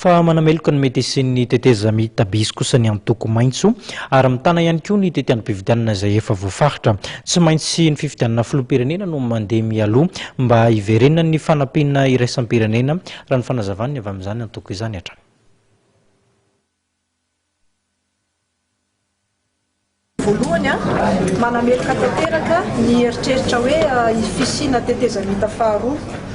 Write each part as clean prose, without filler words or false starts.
Fa manameloka ny mety hisian'ny tetezamita bis kosa ny antoko Maitso ary mitana ihany koa ny tetiandrom-pifidianana izay efa voafaritra. Tsy maintsy ny fifidianana filoham-pirenena no mandeha mialoha mba hiverenan'ny fanampiana iraisam-pirenena, raha ny fanazavan'ny avy amin'izany antoko izany hatrany. Voalohany, manameloka tanteraka ny eritreritra hoe fisiana tetezamita faharoa.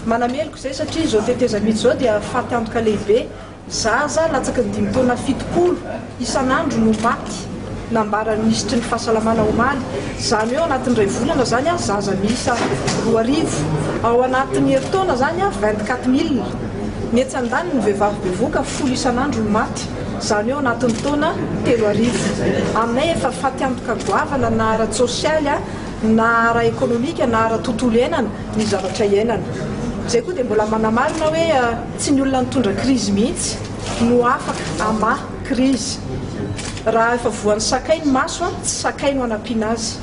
Manameloka izay satria izao tetezamita izao dia faty antoka lehibe. Zaza latsaky ny dimy taona 70 isan'andro no maty, nambaran'ny minisitry ny fahasalamana omaly. Izany hoe ao anatin'ny iray volana izany, zaza miisa 2000. Ao anatin'ny herintaona izany, 24 mille. Ny etsy andaniny, ny vehivavy bevohoka folo isan'andro no maty. Izany hoe ao anatin'ny taona 3000. Aminay efa fatiantoka goavana na ara-tsosialy na ara-ekonomika na ara-tontolo iainana ny zavatra iainana. Izay koa dia mbola manamarina hoe tsy ny olona nitondra krizy mihitsy no afaka hamaha krizy. Raha efa voan'ny sakay ny maso, tsy sakay no hanampiana azy.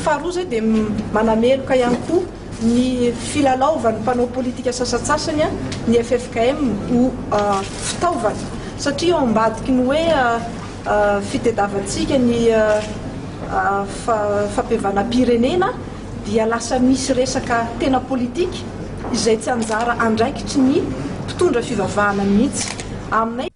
Faharoa izay dia manameloka ihany koa. Ny filalaovan'ny mpanao politika sasantsasany ny ffkm ho fitaovana satria ao ambadiky ny hoe fitediavantsika ny fampihavanam-pirenena dia lasa misy resaka tena politika izay tsy anjara andraikitry ny mpitondra fivavahana mihitsy. Aminay.